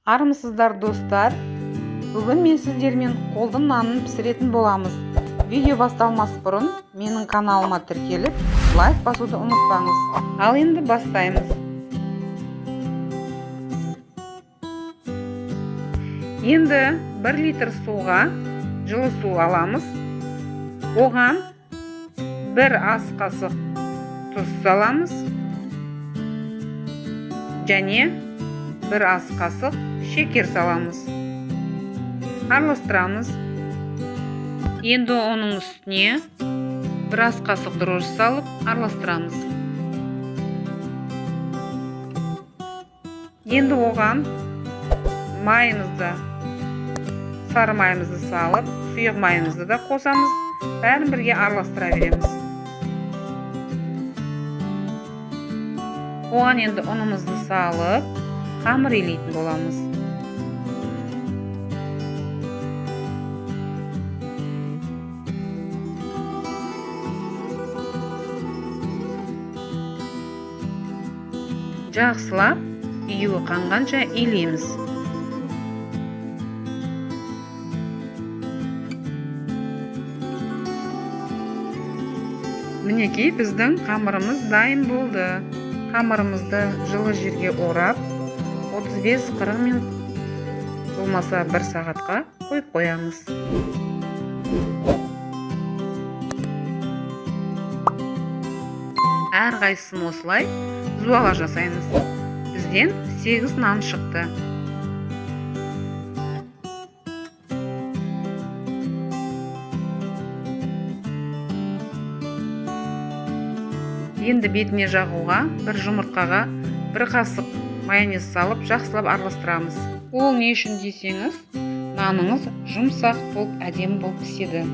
Армысыздар, достар! Бүгін мен сіздермен қолдың нанын пісіретін боламыз. Видео басталмас бұрын менің каналыма тіркеліп, лайк басуды ұмытпаңыз. Ал енді бастаймыз. Енді 1 литр суға жылы су аламыз. Оған 1 ас қасық тұз саламыз. Және 1 ас қасық шекер саламыз. Араластырамыз. Енді оның үстіне 1 ас қасық дрожжи салып араластырамыз. Енді оған майымызды, сары майымызды салып, сұйық майымызды да қосамыз. Бәрін бірге араластыра береміз. Оған енді ұнымызды салып, қамыр илейтін боламыз. Жақсылап июі қанғанша илейміз. Мінекей біздің қамырымыз дайын болды. Қамырымызды жылы жерге орап, 35-40 минут болмаса 1 сағатқа қойып қоямыз. Әрқайсысын осылай зуала жасаймыз. Бізден 8 нан шықты. Енді бетіне жағуға бір жұмыртқаға 1 қасық майонез салып жақсылап араластырамыз. Ол не үшін десеңіз, наныңыз жұмсақ болып әдемі болып піседі.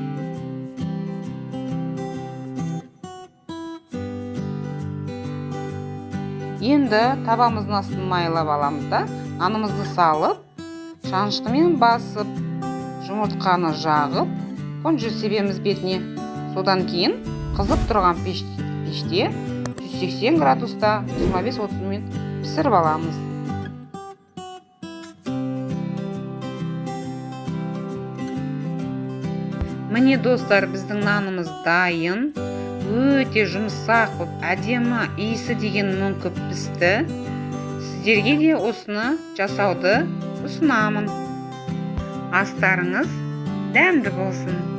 Енді табамыздың астын майлап аламыз да, нанымызды салып, шанышқымен басып, жұмыртқаны жағып, кунжут себеміз бетіне. Содан кейін қызып тұрған пеште 180 градуста 25-30 минут пісіріп аламыз. Міне достар, біздің нанымыз дайын. Өте жұмсақ болып, әдемі, иісі деген мүңкіп пісті. Сіздерге де осыны жасауды ұсынамын. Астарыңыз дәмді болсын.